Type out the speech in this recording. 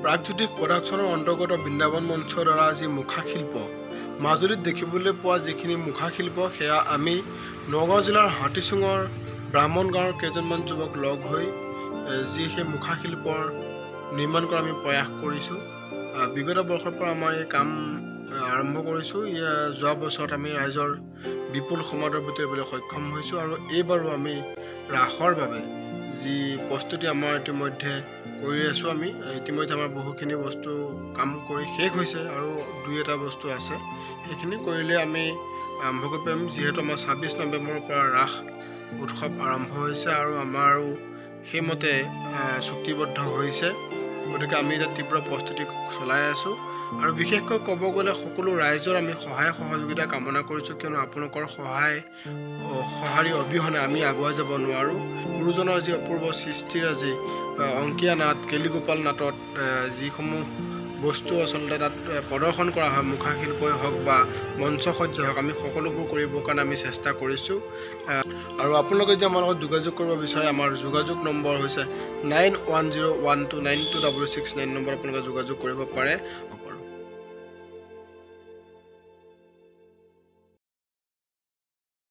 প্ৰাগজ্যোতিষ প্ৰডাকশ্যনৰ অন্তৰ্গত বৃন্দাবন মঞ্চৰ দ্বাৰা আজি মুখাশিল্প, মাজুলীত দেখিবলৈ পোৱা যিখিনি মুখাশিল্প, সেয়া আমি নগাঁও জিলাৰ হাতীচুঙৰ ব্ৰাহ্মণ গাঁৱৰ কেইজনমান যুৱক লগ হৈ যি সেই মুখাশিল্পৰ নিৰ্মাণ কৰা আমি প্ৰয়াস কৰিছোঁ। বিগত বৰ্ষৰ পৰা আমাৰ এই কাম আৰম্ভ কৰিছোঁ। যোৱা বছৰত আমি ৰাইজৰ বিপুল সমাদৰ বুটলিবলৈ সক্ষম হৈছোঁ আৰু এইবাৰো আমি ৰাসৰ বাবে যি প্ৰস্তুতি আমাৰ ইতিমধ্যে কৰি আছোঁ, আমি ইতিমধ্যে আমাৰ বহুখিনি বস্তু কাম কৰি শেষ হৈছে আৰু দুই এটা বস্তু আছে, সেইখিনি কৰিলে আমি আৰম্ভ কৰিব পাৰিম। যিহেতু আমাৰ 26 নৱেম্বৰৰ পৰা ৰাস উৎসৱ আৰম্ভ হৈছে আৰু আমাৰো সেইমতে চুক্তিবদ্ধ হৈছে, গতিকে আমি এতিয়া তীব্ৰ প্ৰস্তুতি চলাই আছোঁ। আৰু বিশেষকৈ ক'ব গ'লে সকলো ৰাইজৰ আমি সহায় সহযোগিতা কামনা কৰিছোঁ, কিয়নো আপোনালোকৰ সহায় সঁহাৰি অবিহনে আমি আগুৱাই যাব নোৱাৰোঁ। গুৰুজনাৰ যি অপূৰ্ব সৃষ্টিৰাজি, অংকীয়া নাট, কেলিগোপাল নাটত যিসমূহ বস্তু আচলতে তাত প্ৰদৰ্শন কৰা হয়, মুখাশিল্পই হওক বা মঞ্চসজ্জা হওক, আমি সকলোবোৰ কৰিবৰ কাৰণে আমি চেষ্টা কৰিছোঁ। আৰু আপোনালোকে যদি আমাৰ লগত যোগাযোগ কৰিব বিচাৰে, আমাৰ যোগাযোগ নম্বৰ হৈছে 9101292669 নম্বৰ, আপোনালোকে যোগাযোগ কৰিব পাৰে।